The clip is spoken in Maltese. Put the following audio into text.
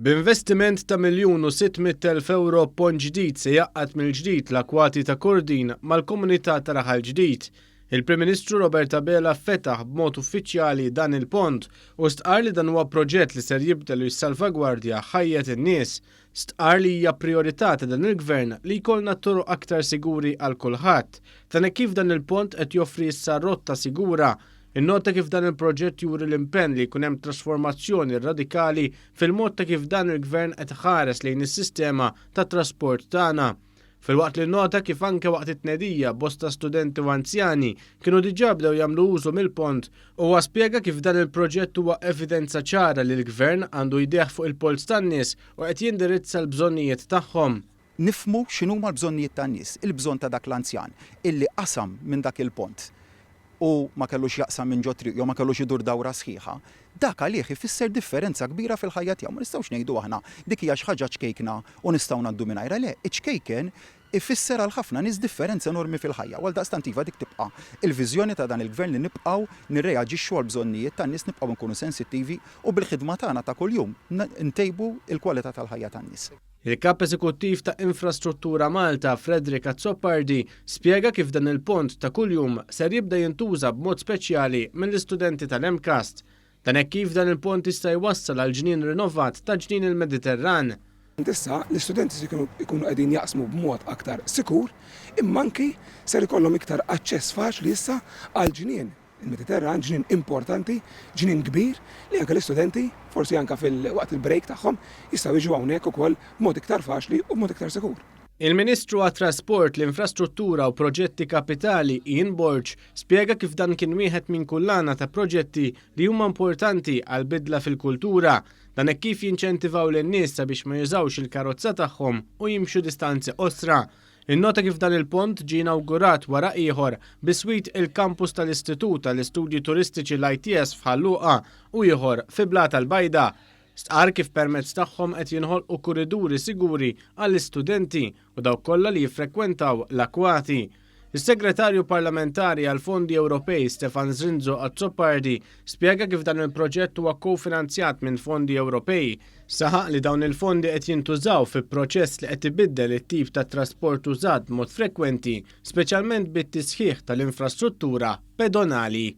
B'investiment ta' 1,600,000 ewro pont ġdid se jgħaqqad mill-ġdid l-akwati ta' Kordin mal-komunità ta' Raħal Ġdid. Il-Prim Ministru Robert Abela fetaħ b'mod uffiċjali dan il-pont u stqarr li dan huwa proġett li ser jibdel u jissalvagwardja ħajjet in-nies. Stqarr li hija prijorità ta' dan il-Gvern li jkollna toroq aktar siguri għal kulħadd. Dan hekk kif dan il-pont qed joffri issa rotta sigura. Innota kif dan il-proġett juri l-impenn li jkun hemm trasformazzjoni radikali fil-mod ta' kif dan il-Gvern qed iħares lejn is-sistema tat-trasport tagħna. Filwaqt li nnota kif anke waqt it-tnedija bosta studenti u anzjani kienu diġà bdew jagħmlu użu mill-pont, huwa spjega kif dan il-proġett huwa evidenza ċara li l-Gvern għandu jdejh fuq il-polz tan-nies u qed jindirizza l-bżonnijiet tagħhom. Nifhmu x'inhuma l-bżonnijiet tan-nies, il-bżonn ta' dak l-anzjan illi qasam minn dak il-pont u ma kellux jaqsam minn ġo triq jew ma kellux idur dawra sħiħa, dak għalih ifisser differenza kbira fil-ħajja tiegħu. Ma nistgħux ngħidu aħna dik hija xi ħaġa ċkejkna u nistgħu ngħaddu mingħajrha. Le, iċ-ċkejken ifisser għal ħafna nies differenza enormi fil-ħajja. U għaldaqstant iva dik tibqa' l-viżjoni ta' dan il-Gvern li nibqgħu nirreaġixxu għall-bżonnijiet tan-nies, nibqgħu nkunu sensittivi u bil-ħidma tagħna ta' kuljum ntejbu l-kwalità tal-ħajja tan-nies. Il-Kap Eżekuttiv ta' Infrastruttura Malta, Frederick Azzopardi, spjega kif dan il-pont ta' kuljum ser jibda jintuża b'mod speċjali mill-istudenti tal-MCAST. Dan hekk kif dan il-pont jista' jwassal għal ġnien rinovat ta' Ġnien il-Mediterran. Issa l-istudenti se jkunu qegħdin jaqsmu b'mod aktar sikur imma anki ser ikollhom iktar aċċess faċli issa għall-ġnien il-Mediterran, ġnien importanti, ġnien kbir li anke l-istudenti, forsi anke fil-waqt il-break tagħhom, jistgħu jiġu hawnhekk ukoll b'mod iktar faċli u b'mod iktar sikur. Il-Ministru għat-Trasport, l-Infrastruttura u Proġetti Kapitali Ian Borg spjega kif dan kien wieħed minn kullana ta' proġetti li huma importanti għal bidla fil-kultura. Dan hekk kif jinċentivaw lin-nies sabiex ma jużawx il-karozza tagħhom u jimxu distanzi qosra. Innota kif dan il-pont ġie inawgurat wara ieħor biswit il-kampus tal-Istitut għall-Istudji Turistiċi l-ITS f'Ħal Luqa u ieħor fi Blata l-Bajda. Stqarr kif permezz tagħhom qed jinħolqu kuriduri siguri għall-istudenti u dawk kollha li jiffrekwentaw l-akwati. Is-Segretarju Parlamentari għall-Fondi Ewropej Stefan Zrinzo Azzopardi spjega kif dan il-proġett huwa kofinanzjat minn fondi Ewropej. Saħaq li dawn il-fondi qed jintużaw fi proċess li qed ibiddel it-tip ta' trasport użat b'mod frekwenti, speċjalment bit-tisħiħ tal-infrastruttura pedonali.